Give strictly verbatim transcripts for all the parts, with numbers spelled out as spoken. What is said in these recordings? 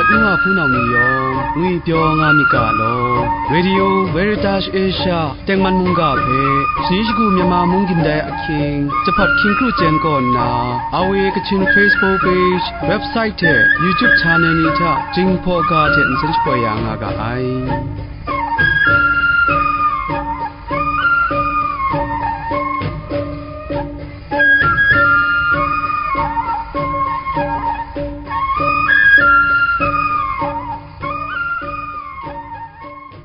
N wa hpunau ni yawng ngwi pyaw nga myit ga law, Radio Veritas Asia tengman mungga hpe, shani shagu Myanmar mung gindai ahkying, jahpat hkying kru chyen kaw nna, R V A Kachin Facebook page, website hte YouTube channel ni hta Jinghpaw ga hte nsen shapoi ya nga ga ai.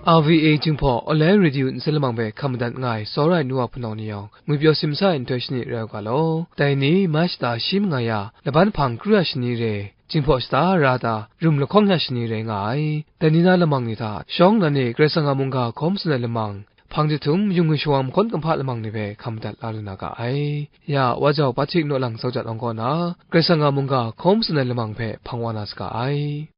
R V A Jinghpaw Online Radio nsen lamang hpe hkam madat nga ai, tsawra ai nu wa hpunau ni yawng, ngwi pyaw simsa ai nhtoi shani rai u ga law. Dai ni, March shata shi manga ya, laban hpang kru ya shani re, Jinghpaw shata ra ta, rum lahkawng ya shani rai nga ai. Dai ni na lamang ni hta, shawng nnan e Karai Kasang a mungga hkawm tsun ai lamang, hpang jahtum, yung hkum shawang mahkawn kumhpa lamang ni hpe hkam madat la lu na ga ai. Ya, Wa Jau Patrick Naw Lang Tsau Jat Awng kaw na, Karai Kasang a mungga hkawm tsun ai lamang hpe hpang wa na saga ai.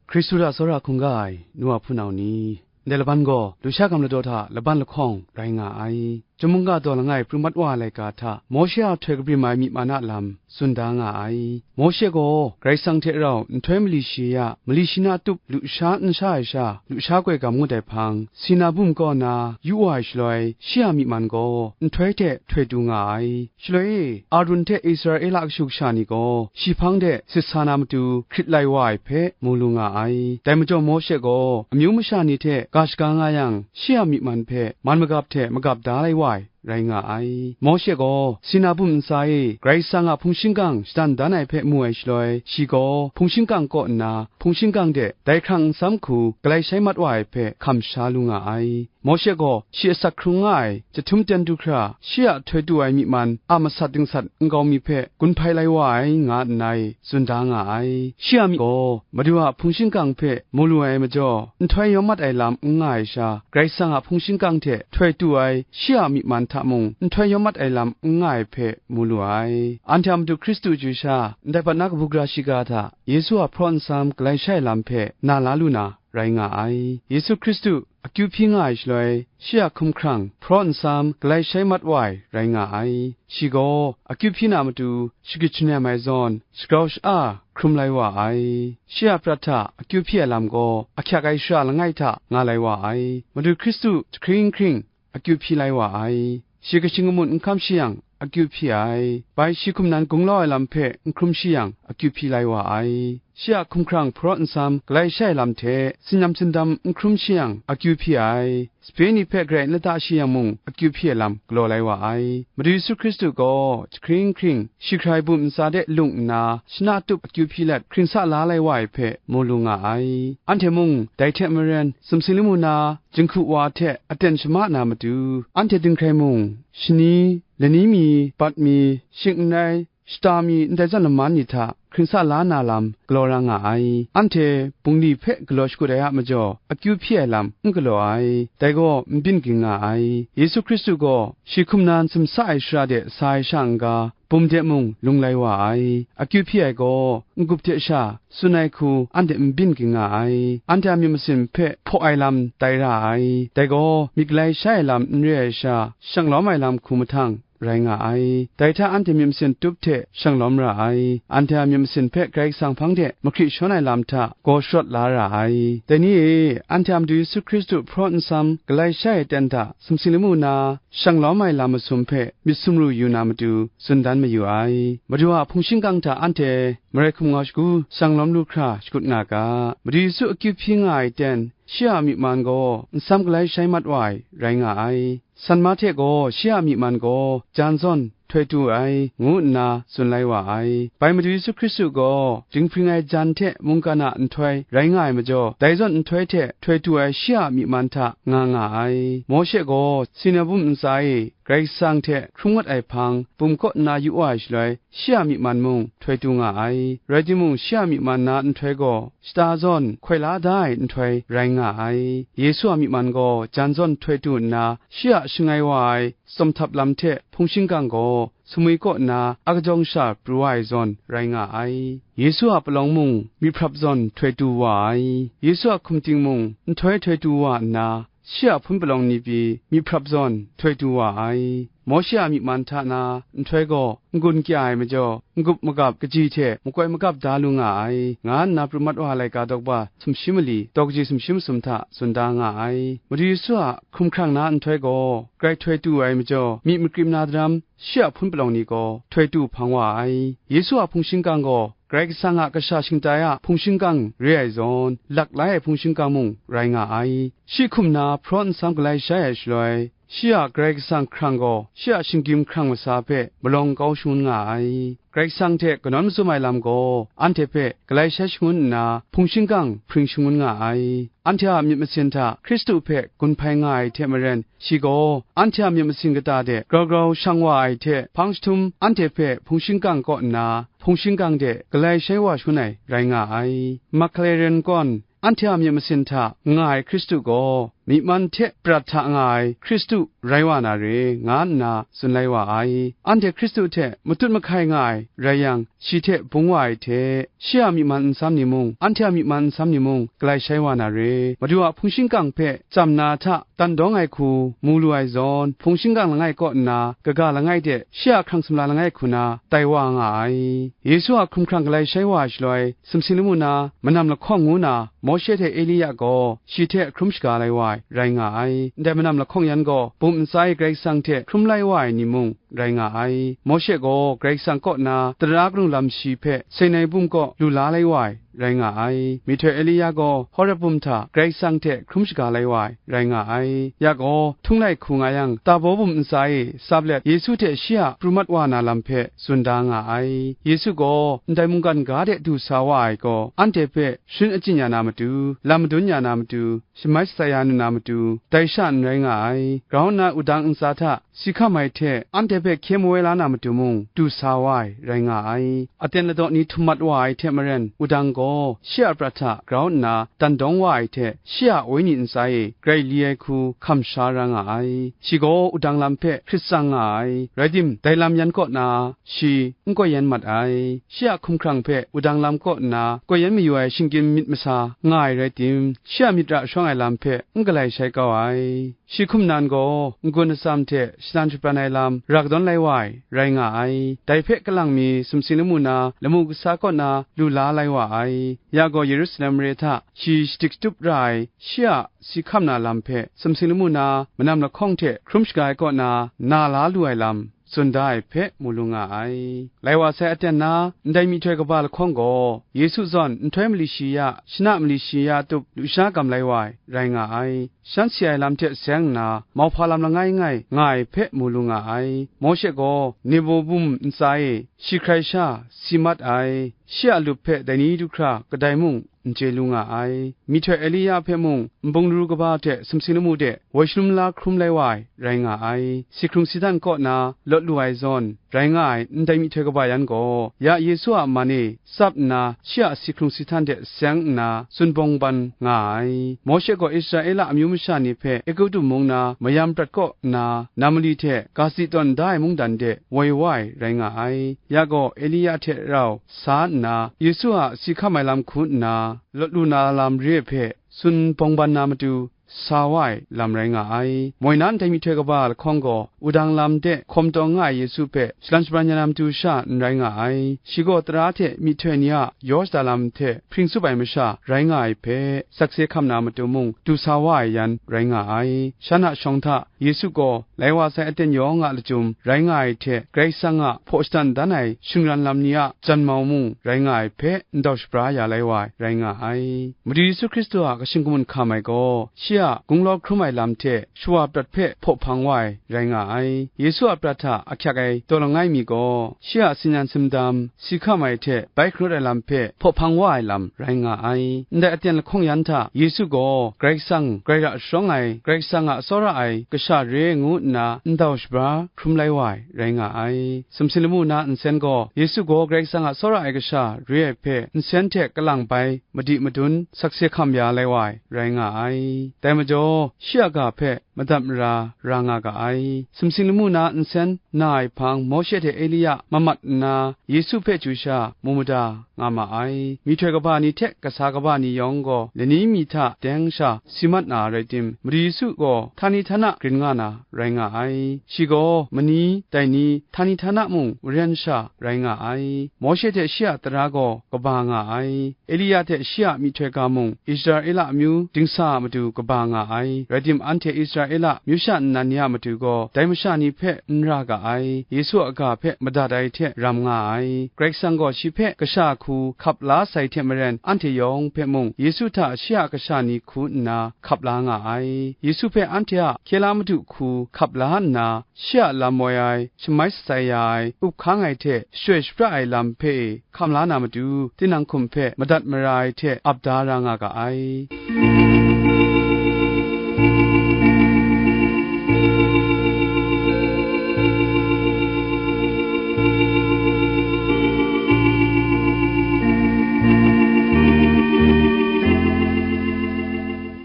Hkristu hta tsawra hkungga ai nu wa hpunau ni, ndai laban gaw lusha gam ladaw hta laban lahkawng rai nga ai. Chyum mungga daw langai pru mat wa ai laika hta Mawshe a htoi kabrim ai myi man a lam tsun da nga ai. Mawshe gaw Karai Kasang hte rau nhtoi mali shi ya, mali shi na tup lusha n sha ai sha, lusha koi gam ngut ai hpang, Sina bum kaw na yu wa ai shaloi, shi a myi man gaw nhtoi hte htoi tu nga ai. Shaloi e, Arun hte Israela kashu kasha ni gaw shi hpang de sit sa na matu hkrit lai wa ai hpe mu lu nga ai. Dai majaw Mawshe gaw amyu masha ni hte ga shaga nga yang, shi a myi man hpe man magap hte magap da lai wa ai rai nga ai. Mawshe gaw Sina bum ntsa e Karai Kasang a hpung shingkang shadan dan ai hpe mu ai shaloi, shi gaw hpung shingkang kaw nna, hpung shingkang de dai hkrang nsam hku galai shai mat wa ai hpe hkam sha lu nga ai. Mawshe gaw shi asak hkrung nga ai jahtum ten du hkra, shi a htoi tu ai myi man a masat dingsat nkau mi hpe gun hpai lai wa ai, nga nna e tsun da nga ai. Shi a myi gaw Madu a hpung shingkang hpe mu lu ai majaw, nhtoi yawm mat ai lam n nga ai sha, Karai Kasang a hpung shingkang hte htoi tu ai shi a myi man hta mung, nhtoi yawm mat ai lam n nga ai hpe mu lu ai. Anhte a Madu Hkristu chyu sha, ndai hpat na kabu gara shiga hta, Yesu a hpraw nsam galai shai ai lam hpe na la lu na, rai nga ai. Yesu Hkristu akyu hpyi nga ai shaloi, shi a hkumhkrang hpraw nsam galai shai mat wa ai rai nga ai. Shi gaw akyu hpyi na matu shagrit shannem ai zawn, shagrau sha-a hkrum lai wa ai. Shi a prat hta akyu hpyi ai lam gaw ahkyak ai shara langai hta nga lai wa ai. Madu Hkristu jahkring hkring akyu hpyi lai wa ai. Shi kashin kamun n hkam shi yang, akyu hpyi ai. Bai shi hkum nan gunglau ai lam hpe n hkrum shi yang, akyu hpyi lai wa ai. Shi a hkumhkrang hpraw nsam galai shai ai lam hte, tsin-yam tsindam n hkrum shi yang, akyu hpyi ai. Sape ni hpe garai n lata shi yang mung, akyu hpyi ai lam galaw lai wa ai. Madu Yesu Hkristu gaw jahkring hkring shi hkrai bum ntsa de lung nna, shana tup akyu hpyi let hkring sa la lai wa ai hpe mu lu nga ai. Anhte mung dai hte maren, sumsing lamu na, jinghku wa hte aten shama na matu, anhte dinghkrai mung, shani, lani mi, bat mi, shing n rai, shata mi ndai zawn laman ni hta hkring sa la na lam galaw ra nga ai. Anhte bungli hpe galaw shakut ai a majaw, akyu hpyi ai lam n galaw ai. Dai gaw n byin ging nga ai. Yesu Hkristu gaw shi hkum nan sumsa ai shara de sa ai sha n-ga, bum de mung lung lai wa ai. Akyu hpyi ai gaw n-gup hte sha tsun ai hku anhte n byin ging nga ai. Anhte a myit masin hpe hpaw ai lam tai ra ai. Dai gaw myit galai shai ai lam n re ai sha, shanglawm ai lam hku mahtang rai nga ai. Dai hta anhte myit masin tup hte shanglawm ra ai. Anhte a myit masin hpe Karai Kasang hpang de mahkri shawn ai lam hta gaw sharawt la ra ai. Dai ni e, anhte a Madu Yesu Hkristu hpraw nsam galai shai ai ten hta sumsing lamu na, shanglawm ai lam masum hpe myit sumru yu na matu tsun dan mayu ai. Madu a hpung shingkang hta anhte marai hkum ngau shagu shanglawm lu hkra shakut nga ga. Madu Yesu akyu hpyi nga ai ten, shi a myi man gaw nsam galai shai mat wa ai rai nga ai. San Mahte gaw shi a myi man gaw jan zawn htoi tu ai, ngu nna tsun lai wa ai. Bai Madu Yesu Hkristu gaw dinghpring ai jan hte mungkan a nhtoi rai nga ai majaw, dai zawn nhtoi hte htoi tu ai shi a myi man hta nga nga ai. Mawshe gaw Sina bum ntsa e Karai Kasang hte hkrum ngut ai hpang bum kaw nna yu wa ai shaloi, shi a myi man mung htoi tu nga ai. Rai timung, shi a myi man na nhtoi gaw shata zawn hkoi la da ai nhtoi rai nga ai. Yesu a myi man gaw jan zawn htoi tu nna, shi a shangai wa ai tsawm htap lam hte hpung shingkang gaw sumwi kaw nna a kajawng sha pru wa ai zawn rai nga ai. Yesu a palawng mung myit hprap zawn htoi tu wa ai. Yesu a hkum ting mung nhtoi htoi tu wa nna, shi a hpun palawng ni pyi myit hprap zawn htoi tu wa ai. Mawshe a myi man hta na nhtoi gaw n-gun kya ai majaw, n-gup magap kaji hte makoi magap da lu nga ai, nga nna pru mat wa ai laika daw kaba sumshi mali, daw kaji sumshi masum hta tsun da nga ai. Madu Yesu a hkum hkrang na nhtoi gaw grai htoi tu ai majaw, myi makrim na daram, shi a hpun palawng ni gaw htoi tu hpang wa ai. Yesu a hpung shingkang gaw Karai Kasang a kasha shingtai a hpung shingkang re ai zawn, lak lai ai hpung shingkang mung rai nga ai. Shi hkum na hpraw nsam galai shai ai shaloi, shi a Karai Kasang hkrang gaw shi a shinggyim hkrang masa hpe malawng kau shangun nga ai. Karai Kasang hte kanawn mazum ai lam gaw anhte hpe galai shai shangun nna, hpung shingkang hpring shangun nga ai. Anhte a myit masin hta Hkristu hpe gun hpai nga ai hte maren, shi gaw anhte a myit masin kata de grau grau shang wa ai hte hpang jahtum, anhte hpe hpung shingkang kaw nna, hpung shingkang de galai shai wa shangun ai rai nga ai. Mahkale ren kawn, anhte a myit masin hta nga ai Hkristu gaw, myi man hte prat hta nga ai Hkristu rai wa na re, nga nna tsun lai wa ai. Anhte Hkristu hte matut mahkai nga ai rai yang, shi hte bung wa ai hte, shi a myi man nsam ni mung, anhte a myi man nsam ni mung, galai shai wa na re. Madu a hpung shingkang hpe chyam na hta dan dawng ai hku mu lu ai zawn, hpung shingkang langai kaw nna, kaga langai de shi a hkrang sumla langai hku na tai wa nga ai. Yesu a hkum hkrang galai shai wa ai shaloi, sumsing lamu na manam lahkawng ngu na, Mawshe hte Elia gaw shi hte hkrum shaga lai wa ai, rai nga ai. Ndai manam lahkawng yan gaw, bum ntsa e Karai Kasang hte hkrum lai wa ai ni mung rai nga ai. Mawshe gaw Karai Kasang kaw na tara kalu lam shi hpe Sinai bum kaw lu la lai wa ai, rai nga ai. Myihtoi Elia gaw Horeb bum hta Karai Kasang hte hkrum shaga lai wa ai, rai nga ai. Ya gaw, htung lai hku nga yang, Tabor bum ntsa e sap let, Yesu hte shi a pru mat wa na lam hpe tsun da nga ai. Yesu gaw ndai mungkan ga de du sa wa ai gaw, anhte hpe sharin achyin ya na matu, lam madun ya na matu, shamai shatsai ya na matu, dai sha n rai nga ai. Grau nna wudang ntsa hta si hkam ai hte anhte hpe hkye mawai la na matu mung du sa wa ai, rai nga ai. Aten ladaw ni htum mat wa ai hte maren, wudang gaw shi a prat hta grau nna dan dawng wa ai hte, shi a wenyi ntsa e grai li ai hku hkam sha ra nga ai. Shi gaw wudang lam hpe hkrit tsang nga ai. Rai tim, dai lam yan kaw na, shi n koi yan mat ai. Shi a hkum hkrang hpe wudang lam kaw nna koi yan mayu ai shinggyim myit masa nga ai rai tim, shi a myit ra shawng ai lam hpe n galai shai kau ai. Shi hkum nan gaw n-gun atsam hte shalan shabran ai lam ra kadawn lai wa ai, rai nga ai. Dai hpe kalang mi sumsing lamu na lamu kasa kaw na lu la lai wa ai. Ya gaw Yerusalem mare hta shi shadik shatup ra ai, shi a si hkam na lam hpe sumsing lamu na manam lahkawng hte hkrum shaga ai kaw na na la lu ai lam, tsun da ai hpe mu lu nga ai. Lai wa sai aten na, ndai myihtoi kaba lahkawng gaw, Yesu zawn nhtoi mali shi ya, shana mali shi ya tup lusha gam lai wa ai, rai nga ai. Shan si ai lam hte seng nna, mauhpa lam langai ngai nga ai hpe mu lu nga ai. Mawshe gaw Nebo bum ntsa e shi hkrai sha si mat ai, shi a lup hpe dai ni du hkra kadai mung n chye lu nga ai. Myihtoi Elia hpe mung nbung ru kaba hte sumsing lamu de woi shalum la hkrum lai wa ai, rai nga ai. Si hkrung si htan kaw na lawt lu ai zawn rai nga ai ndai myihtoi kaba yan gaw, ya Yesu a man e tsap nna, shi a si hkrung si htan de seng nna tsun bawng ban nga ai. Mawshe gaw Israela amyu masha ni hpe Egutu mung na mayam prat kaw nna, nam mali hte ga si tawn da ai mungdan de woi wa ai, rai nga ai. Ya gaw Elia hte rau sa nna, Yesu a si hkam ai lam hku nna, lawt lu na lam re ai hpe tsun bawng ban na matu, sa wa ai lam rai nga ai. Moi na ndai myihtoi kaba lahkawng gaw, wudang lam de hkawm taw nga ai Yesu hpe shalan shabran ya na matu sha n rai nga ai. Shi gaw tara hte myihtoi ni a yaw shada lam hte hpring tsup ai masha rai nga ai hpe, sakse hkam na matu mung du sa wa ai yan rai nga ai. Shan a shawng hta Yesu gaw lai wa sai aten yawng a lachyum rai nga ai hte, Karai Kasang a hpaw shadan dan ai shingran lam ni a janmau mung rai nga ai hpe, ndau shabra ya lai wa ai, rai nga ai. Madu Yesu Hkristu a kashin kamun hkam ai gaw, shi a gunglaw hkrum ai lam hte shawa prat hpe hpaw hpang wa ai rai nga ai. Yesu a prat hta ahkyak ai daw langai mi gaw, shi a tsin-yan sindam, si hkam ai hte bai hkrut ai lam hpe hpaw hpang wa ai lam rai nga ai. Ndai aten lahkawng yan hta Yesu gaw Karai Kasang grai ra sharawng ai, Karai Kasang a tsawra ai kasha re ai ngu nna ndau shabra hkrum lai wa ai rai nga ai. Sumsing lamu na nsen gaw Yesu gaw Karai Kasang a tsawra ai kasha re ai hpe nsen hte kalang bai madi madun sakse hkam ya lai wa ai rai nga ai. Dai majaw, shi a ga hpe madat mara ra nga ga ai. Sumsing lamu na nsen na ai hpang Mawshe hte Elia mamat nna Yesu hpe chyu sha mu mada nga ma ai. Myihtoi kaba ni hte kasa kaba ni yawng gaw lani mi hta teng sha si mat na rai tim, Madu Yesu gaw htani htana grin nga na rai nga ai. Shi gaw mani, dai ni, htani htana mung maren sha rai nga ai. Mawshe hte shi a tara gaw kaba nga ai. Elia hte shi a myihtoi ga mung Israela amyu dingsa a matu kaba nga ai. Rai tim, anhte Israela myu sha nnan ni a matu gaw dai masha ni hpe n ra ga ai. Yesu a ga hpe madat ai hte ram nga ai. Karai Kasang gaw shi hpe kasha hku hkap la sai hte maren, anhte yawng hpe mung Yesu hta shi a kasha ni hku nna hkap la nga ai. Yesu hpe anhte a hkye la madu hku hkap la nna, shi a lam woi ai, shamai shatsai ya ai, up hkang ai hte shachyoi shapra ai lam hpe e hkam la na matu, tinang hkum hpe madat mara ai hte ap da ra nga ga ai.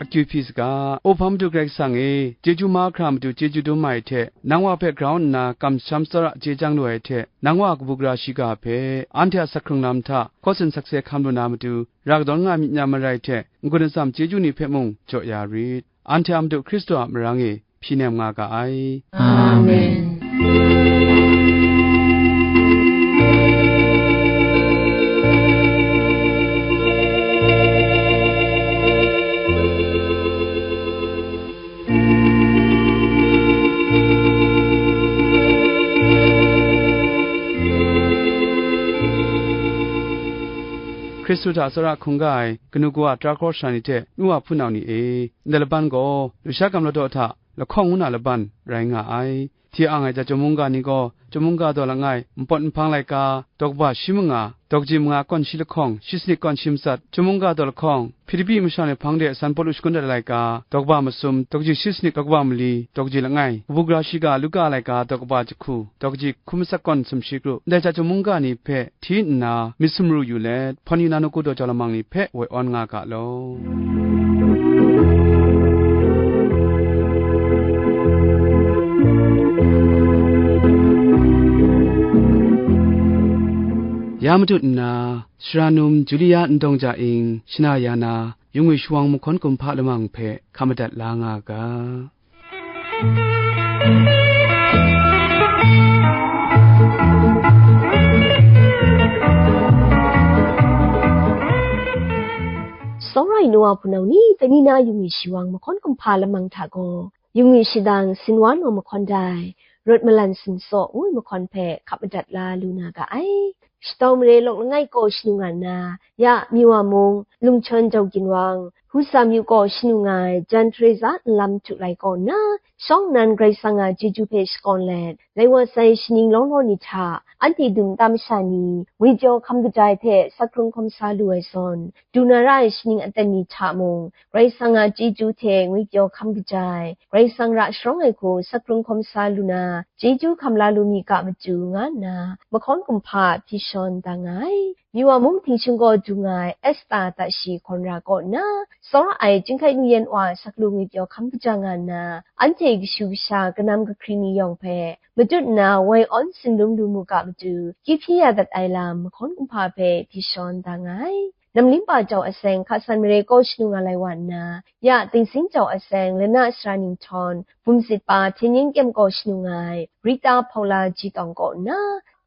Akyu hpyi saga, Opa Madu Karai Kasang e, chyeju mahkra matu chyeju dum ai hte, nang wa hpe grau nna kamsham tsawra chye chyang lu ai hte, nang wa kabu gara shiga hpe, anhte a sakhkrung lam hta hkaw tsun sakse hkam lu na matu, ra kadawn nga myit nya marai hte, n-gun atsam chyeju ni hpe mung jaw ya rit. Anhte a Madu Hkristu a marang e hpyi nem nga ga ai. Amen. Hkristu hta tsawra hkungga ai kanu kawa, tara hkawra sara ni hte, nu wa hpunau ni e, ndai laban gaw, lusha gam ladaw hta lahkawng ngu na laban rai nga ai. Hti ang ai jat chyum mungga ni gaw, chyum mungga daw langai, npawt nhpang laika, daw kaba shi manga, daw kaji manga kawn shi lahkawng, shi sanit kawn shi matsat, chyum mungga daw lahkawng, Hpilipi masha ni hpang de San Pawlu shagun dat ai laika, daw kaba masum, daw kaji shi sanit, daw kaba mali, daw kaji langai, kabu gara shiga Luka laika, daw kaba jahku, daw kaji hku matsat kawn sumshi kru, ndai jat chyum mungga ni hpe hti nna myit sumru yu let, hpawn yu na nawku daw jau lamang ni hpe woi awn nga ga law. Ya matut nna, sara num Julia Ndawng Ja Ing, shana ya na, yungwi shawang mahkawn kumhpa lamang hpe hkap madat la nga ga. Sawrai nu wa hpunau ni, tani na yungwi shawang mahkawn kumhpa lamang hta gaw, yungwi shadang Sinwa naw mahkawn dai, Rawt malan sinsaw ngu ai mahkawn hpe hkap madat la lu na ga ai. Shatau mare lawk langai kaw shanu nga nna, ya Miwa mung, Lungchawn Jau Ginwang, Husa myu kaw shanu nga ai Jan Teresa nlam htu lai kaw nna, shawng nnan Karai Kasang a chyeju hpe shakawn let, lai wa sai shaning law law ni hta, anhte dum tam sha ni, ngwipyaw hkam kaja ai hte sakhkrung hkawm sa lu ai zawn, du na ra ai shaning aten ni hta mung, Karai Kasang a chyeju hte ngwipyaw hkam kaja ai, Karai Kasang ra sharawng ai hku sakhkrung hkawm sa lu na, chyeju hkam la lu mi ga matu, nga nna, mahkawn kumhpa hpyi shawn da nga ai. Miwa mung Htingshing kaw du nga ai Esta Tashi Hkawn Ra kaw nna, tsawra ai Chyinghkai Nu Yan Wa sakhlu ngwipyaw hkam kaja nga nna, anhte kashu kasha kanam kahkring ni yawng hpe matut nna woi awn tsun lum lu mu ga matu, kyu hpyi ya dat ai lam mahkawn kumhpa hpe hpyi shawn da nga ai. Namlimpa Jau Aseng, Hkasan Mare kaw shanu nga lai wa nna, ya Tingsin Jau Aseng, Lana Sara Ninghtawng, Bumsit Pa, Htenyen Kyem kaw shanu nga ai Rita Hpaula Jitawng kaw nna,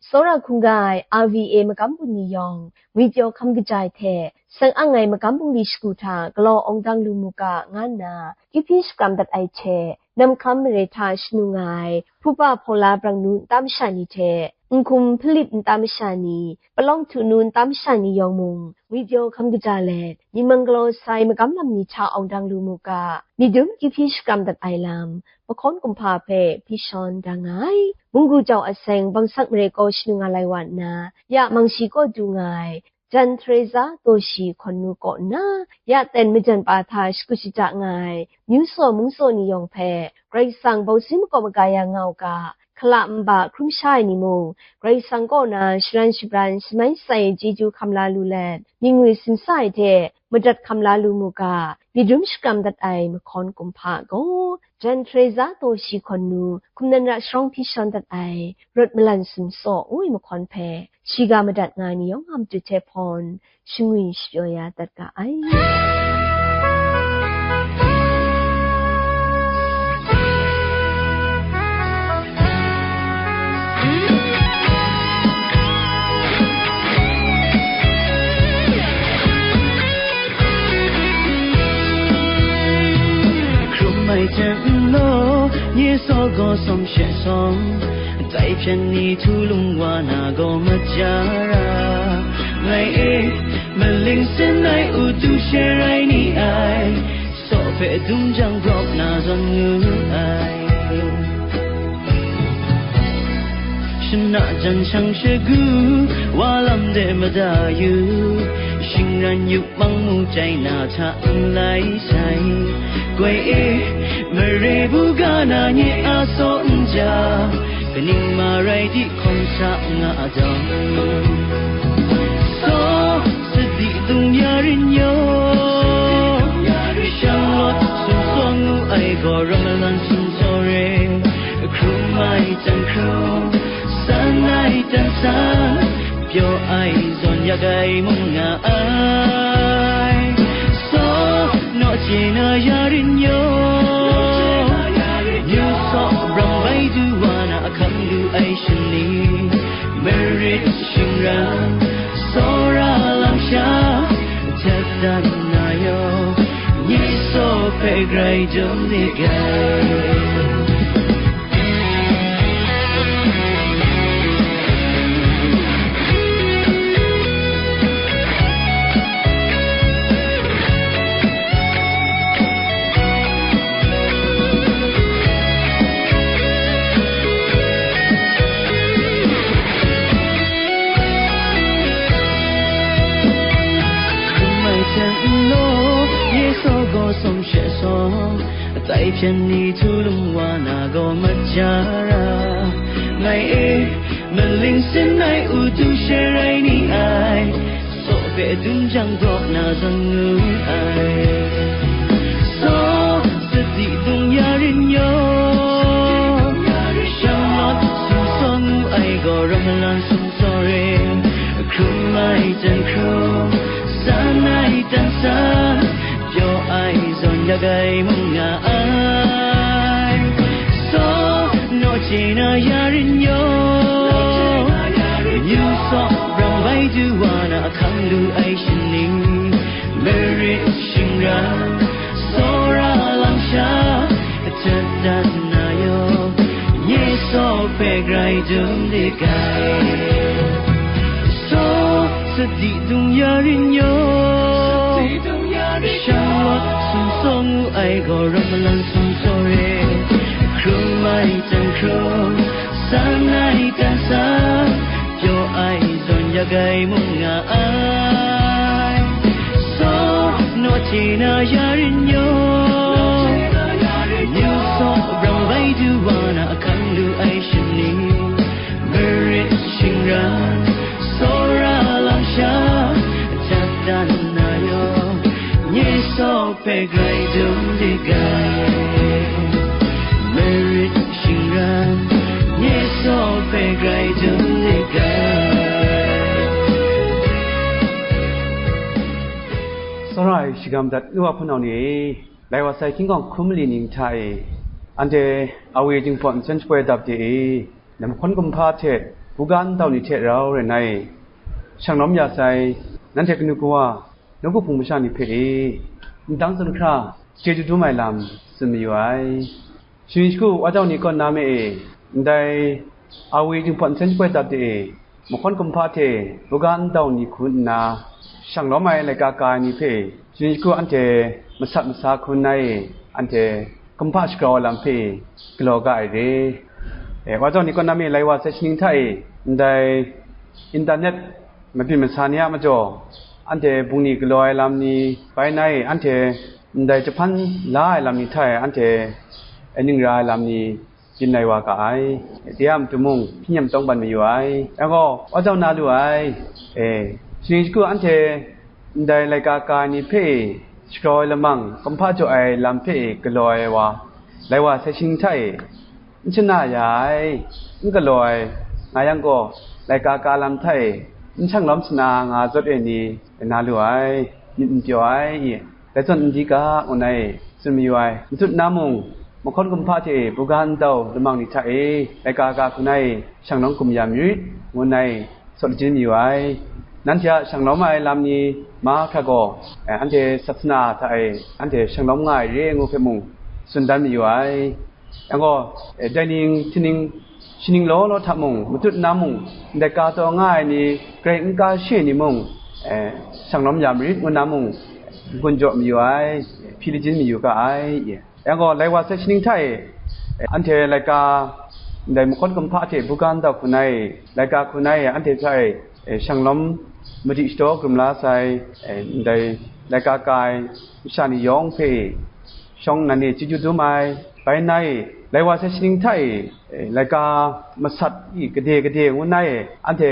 tsawra hkungga ai R V A magam bungli yawng, ngwipyaw hkam kaja ai hte, seng ang ai magam bungli shagu hta galaw awng dang lu mu ga, nga nna, kyu hpyi shakram dat ai hte, Namhkam mare hta shanu nga ai Hpupa Hpaula Brang Nu nta masha ni hte, Nhkum Hpilip nta masha ni, palawng htu nu nta masha ni yawng mung, ngwipyaw hkam kaja let, myit mang galaw sai magam lam ni hta awng dang lu mu ga, myit dum kyu hpyi shakram dat ai lam, mahkawn kumhpa hpe hpyi shawn da nga ai. Munggu jau a seng bangsak mare kaw shanu nga lai wa nna, ya Mangshi kaw du nga ai, Jan Teresa Taw Shi hkawn nu kaw nna, ya ten majan pa hta shakut shaja nga ai, myu saw mung saw ni yawng hpe, Karai Kasang bawsi makaw maga ya nga u ga, hkala nba hkrum sha ai ni mung, Karai Kasang kaw na sharan shabran shamai shatsai ai chyeju hkam la lu let, myit ngwi simsa ai hte madat hkam la lu mu ga, myit dum shakram dat ai mahkawn kumhpa gaw, Jan Teresa Taw Shi hkawn nu, hkum nan ra sharawng hpyi shawn dat ai, Rawt Malan Sumsaw ngu ai mahkawn hpe, shiga madat nga ai ni yawng a matu hte hpawn, shangwi shapyaw ya dat ga ai. Hkrum ai hte nlaw, nye saw gaw sawm she sawm, tai hpyen ni htu lung wa na gaw maja ra. Ngai e, maling sin ai utu she rai ni ai, saw hpe dum jang brawk na zawn ngu ai. Shana jan shang shagu, wa lam de mada yu, shingran yup mang mu chai na hta n lai sai. Goi e, mare bu ga na nye a saw n ja, kaning ma rai di hkawm sa nga a dawng. Saw, sadi dung ya rin yaw, shang lawt sum saw ngu ai gaw ram malan sum saw re, hkrum ai jan hkrum, san ai jan san, pyaw ai zawn yak ai mung nga ai. Saw, naw chye na ya rin yaw, myu saw brang bai du wa na ahkang lu ai shani, merit shingran, tsawra lam sha, htet dan na yaw, nye saw hpe grai dum lit ai. Hkrum ai hte nlaw, nye saw gaw sawm she sawm, tai hpyen ni htu lung wa na gaw maja ra. Ngai e, maling sin ai utu she rai ni ai, saw hpe dum jang brawk na zawn ngu ai. Saw, sadi dung ya rin yaw, shang lawt sum saw ngu ai gaw ram malan sum saw re, hkrum ai jan hkrum, san ai jan san, pyaw ai zawn yak ai mung nga ai. Saw, naw chye na ya rin yaw, myu saw brang bai du wa na ahkang lu ai shani, merit shingran, tsawra lam sha, htet dan na yaw, nye saw hpe grai dum lit ai. Saw, sadi dung ya rin yaw, shang lawt sum saw ngu ai gaw ram malan sum saw re, hkrum ai jan hkrum, san ai jan san, pyaw ai zawn yak ai mung nga ai. Saw, naw chye na ya rin yaw, myu saw brang bai du wa na ahkang lu ai shani, merit shingran, tsawra lam sha, htet dan na yaw, nye saw hpe grai dum lit ai. Merit shingran, nye saw hpe grai dum lit ai. Tsawra ai shagam dat nu wa hpunau ni e, lai wa sai hkying hkawng hkrum mali ning hta e, anhte awi jingpawt nsen shapoi dap de e, namhkawn kumhpa hte, buga ntau ni hte rau rai nna e, shang lawm ya sai, nanhte kanu kawa, nawku hpung masha ni hpe e, ndang zun hkra, chyeju dum ai lam tsun mayu ai. Sharin shagu wa jau ni kaw na me e, ndai Awi Jinghpaw Nsen Shapoi Dap de e, mahkawn kumhpa hte buga ndau ni hku nna, shang lawm ai laika ka ai ni hpe, shaning shagu anhte masat masa hku nna e, anhte kumhpa shagrau ai lam hpe galaw ga ai re. E, wa jau ni kaw na mi, lai wa sai shaning hta e, ndai internet mabyin masa ni a majaw, anhte bungli galaw ai lam ni bai na e, anhte ndai jahpan la ai lam ni hta e, anhte, e, ning ra ai lam ni, byin lai wa ga ai. De a matu mung, hpyi nyem tawng ban mayu ai. Yang gaw, wa jau na lu ai. E, shaning shagu anhte ndai laika ka ai ni hpe e, shagrau ai lamang, kumhpa jaw ai lam hpe e galaw ai wa, lai wa sai shaning hta e, n shana ya ai, n galaw ai, nga yang gaw, laika ka lam hta e, n shang lawm shana nga zawt e ni, na lu ai, myit n pyaw ai, i. Dai zawn n di ga, ngu nna e tsun mayu ai. Matut na mung, mahkawn kumhpa hte buga ndau lamang ni hta e, laika ka hku nna e shang lawm hkum ya marit, ngu nna e sawt lajin mayu ai. Nanhte a shang lawm ai lam ni mahkra gaw, eh, anhte sasana hta e anhte shang lawm nga ai re ai ngu hpe mung tsun dan mayu ai. Yang gaw, eh, dai ning, htining, shaning law law hta mung, matut na mung, ndai ka taw nga ai ni, grai n ka she ni mung, eh, shang lawm ya marit, ngu nna mung, n-gun jaw mayu ai, hpyi lajin mayu ga ai. Yang gaw, lai wa sai shaning hta e, eh, anhte laika, ndai mahkawn kumhpa hte buga ndau hku nna e, laika hku nna e, anhte hta e, eh, shang lawm madi shadaw krum la sai, eh, ndai laika ka ai masha ni yawng hpe shawng nnan e chyeju dum ai. Bai nna e, lai wa sai shaning hta e, eh, laika masat i gade gade ngu nna e, anhte,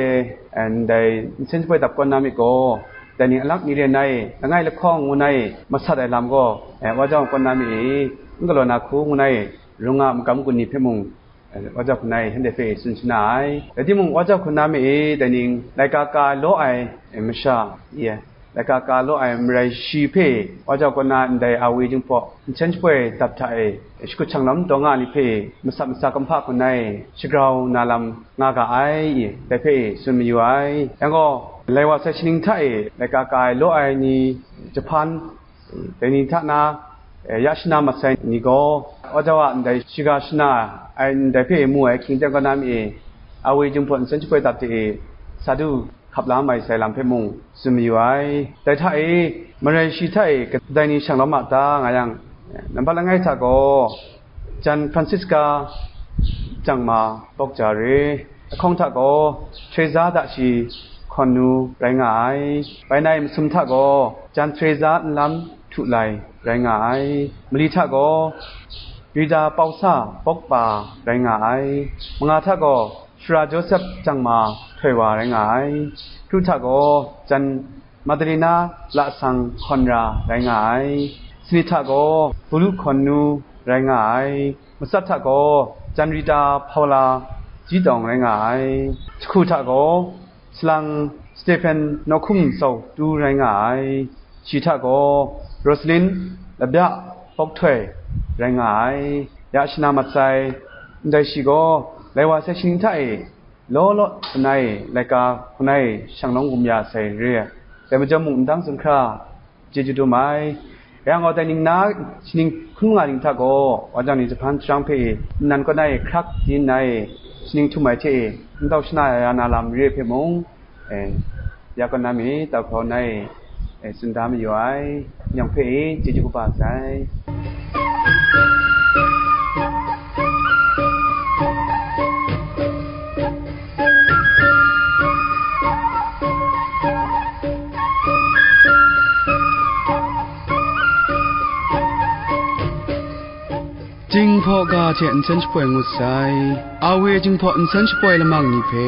eh, ndai nsen shapoi dap kaw na myit gaw, dai ning alak ni re nna e, langai lahkawng ngu nna e masat ai lam gaw, eh, wa jau kaw na myit i, n galaw na hku ngu nna e, rung nga a magam gun ni hpe mung, eh, wa jau hku nna e, shanhte hpe tsun shana ai. Rai timung, wa jau hku nna myit i, dai ning, laika ka law ai, eh, masha, i, laika ka law ai marai shi hpe, wa jau kaw na ndai Awi Jinghpaw Nsen Shapoi Dap hta e, shakut shang lawm taw nga ai ni hpe, masat masa kumhpa hku nna e, shagrau na lam nga ga ai, i, dai hpe tsun mayu ai. Yang gaw, lai wa sai shaning hta e, laika ka ai law ai ni, jahpan, dai ni hta na, eh, ya shana mat sai ni gaw, wa jau a ndai shiga shana ai ndai hpe mu ai hkying teng kaw na mi e, Awi Jinghpaw Nsen Shapoi Dap hte e, sa du hkap la mai sai lam hpe mung tsun mayu ai. Dai hta e, marai shi hta e kadai ni shang lawm a ta, nga yang, eh, nambat langai hta gaw, Jan Francisca Jangma Bawk Ja Re, ahkawng hta gaw, Teresa Dashi Hkawn Nu rai nga ai. Bai nna e masum hta gaw, Jan Teresa Nlam Htu Lai rai nga ai. Mali hta gaw, Rita Pawsa Bawk Pa rai nga ai. Manga hta gaw, Sara Joseph Jangma Htoi Wa rai nga ai. Kru hta gaw, Jan Madalina Lasang Hkawn Ra rai nga ai. Sanit hta gaw, Bulu Hkawn Nu rai nga ai. Matsat hta gaw, Jan Rita Hpaula Ji Tawng rai nga ai. Jahku hta gaw, Salang Stephen Nawhkum Sau Tu rai nga ai. Shi hta gaw, Rosalin Labya Bawk Htoi rai nga ai. Ya shana mat sai, ndai shi gaw, lai wa sai shaning hta e, law law langai, laika hku nna e shang lawm gum ya sai re ai. Dai majaw mung, ndang zunhkra chyeju dum ai. Yang gaw, dai ning na shaning hkun nga ning hta gaw, wa jau ni jahpan sharang hpe nnan kaw na e hkrak di nna e, shaning htum ai hte e, n tau shana ya na lam re ai hpe mung, e, ya kaw na mi, tau hkau nna e, e, tsun da mayu ai, yawng hpe e, chyeju kaba sai. Jinghpaw ga hte nsen shapoi ngut sai. Awi Jinghpaw nsen shapoi lamang ni hpe,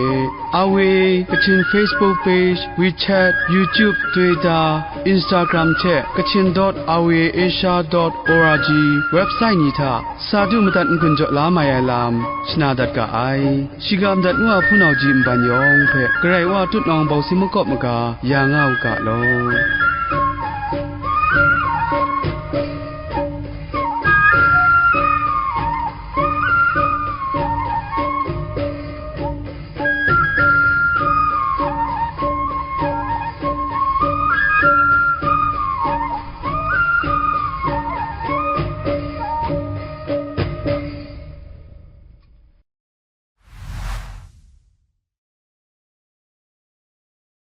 Awi Kachin Facebook page, WeChat, YouTube, Twitter, Instagram hte Kachin dot awi asia dot org website ni hta sa du madat n-gun jaw la mai ai lam shana dat ga ai. Shiga madat ngu a hpunau ji nban yawng hpe, Karai Wa tutnawng bawsi makawp maga ya nga u ga law.